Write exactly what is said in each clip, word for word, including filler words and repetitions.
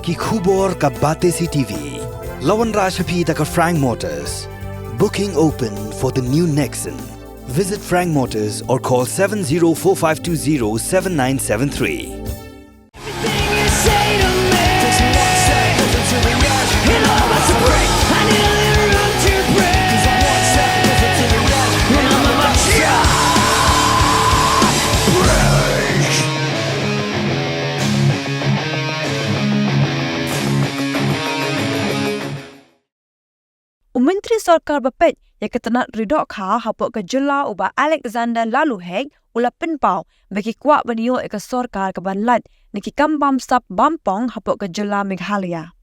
Ki khubor ka Batesi T V. La wanrah sha phi da ka Frank Motors. Booking open for the new Nexon. Visit Frank Motors or call seven zero four five two zero seven nine seven three. U Myntri Sorkar ba peit ïa ka tnat ri dohkha hapoh ka jylla, u Bah Alexander Lalluhek, u la pynpaw ba ki kwah ban ïoh ïa ka sorkar ka ban lait na ki kam bamsap bampong hapoh ka jylla Meghalaya.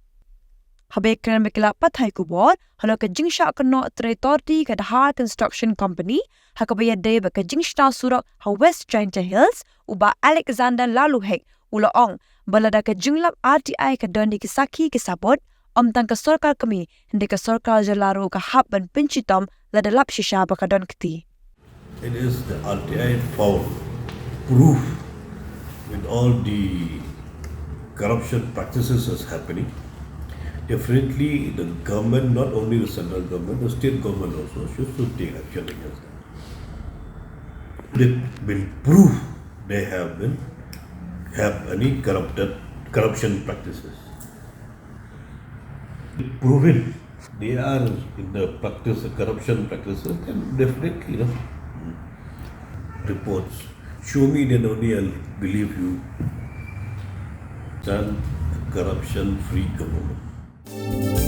Haba ïakren bad ki lad pathai khubor halor ka jingshah kynnoh trei torti ka Dhar Construction Company ha kaba ïadei bad ka jingshna surok ha West Jaintia Hills, u Bah Alexander Lalluhek u la ong ba lada ka jinglap R T I ka don ïa ki sakhi ki sabut, ym tang ka sorkar kmie, hynrei ka sorkar jylla ruh ka hap ban pynshitom lada lap shisha ba ka don kti. It is the R T I found proof with all the corruption practices is happening. Definitely, the government, not only the central government, the state government also should, should take action against them. They will prove they have been, have any corrupted, corruption practices. Proven they are in the practice, corruption practices, then definitely, you know, reports. Show me, then only I'll believe you. Done a corruption-free government.